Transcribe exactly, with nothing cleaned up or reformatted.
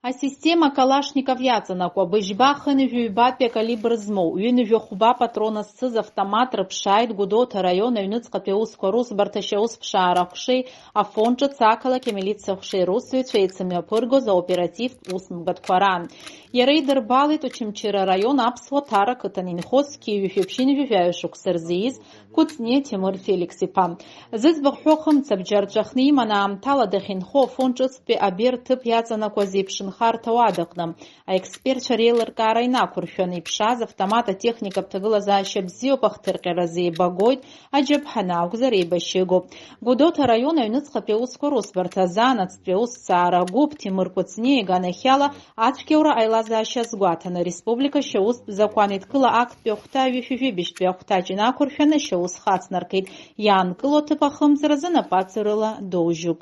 Асистема Калашников иаҵанакуа, быжьба хынҩажәи ҩбатәи акалибр змоу, ҩынҩажәи хәба патрона зцыз автомат рыԥшааит Гәдоуҭа араион аҩныҵҟатәи аусқәа русбарҭа ашьаусԥшаара аҟәшеи Афон ҿыц ақалақь амилициа аҟәшеи русзуҩцәа еицымҩаԥыргоз аоперативтә усмҩаԥгатәқәа раан. Иара идырбалеит Очамчыра араион Аԥсуа Ҭара ақыҭан инхоз зқьи жәшәи ԥшьынҩажәи жәаҩа шықәса рзы ииз Кәыҵниа Ҭемыр Феликс-иԥа. Зыӡбахә ҳәоу хымца бџьар ҵәахны иман аамҭала дахьынхо Афон ҿыцтәи абер ҭыԥ иаҵанакуаз еиԥшынхарҭа уадаҟны. Аекспертцәа реилыркаара инақәыршәаны иԥшааз автомат атехникатә ҭагылазаашьа бзиоуп, ахҭырҟьаразы еибагоит, аџьаԥҳаны акәзар еибашьыгоуп. Гәдоуҭа араион аҩныҵҟатәи аусқәа русбарҭа азанааҭтәи аусҭҵаара агәыԥ Ҭемыр Кәыҵниа иганахьала ацәгьаура аилазаашьа азгәаҭаны, республика шьаустә закәанеидкыла актәи ахәҭа ҩышәи жәибжьтәи ахәҭаҷ инақәыршәаны ашьаус хацнаркит, иаанкылоу аҭыԥ ахымҵразы напаҵаҩрала доужьуп.